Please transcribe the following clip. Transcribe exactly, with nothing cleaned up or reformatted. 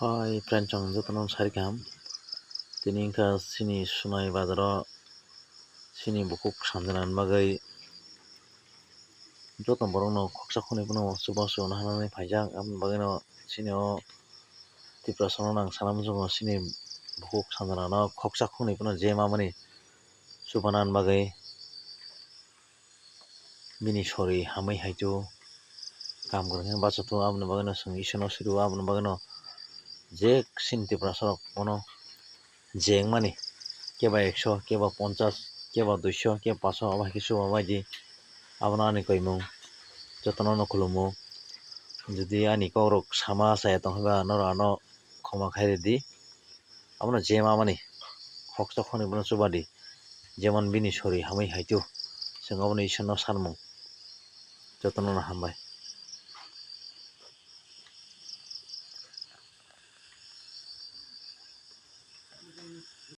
Hai friend, chwng jotono sari kaham. Tini wngkha chini Sonai bazaro chini bukhuk sanjana bagwi joto borokno khoksa khunui phano chubachu hwnwi phaijak. Aboni bagwino chini o Tiprasano ang sana muchungo, chini bukhuk sanjana no khoksa khunui phano je mamani chubana bagwi bini sori hamwi haitu kam kwrwngkhe bachatu. Aboni bagwino chwng Iswrno siri o, aboni bagwino je chini Tiprasarok bono je wngmani, keba ekso, keba ponchas, keba duiso, keba paso, abo hai khe chubabaidi. Abono ani koimung, jotono no khulumo. Jodi ani kokrok sama chaya tongkha ba norok ano khoma khairidi. Abono je mamani khoksa khunui bono chubadi, jemon bini sori hamwi haitu. Chwng abono Iswrno sanmung. Jotono no hambai.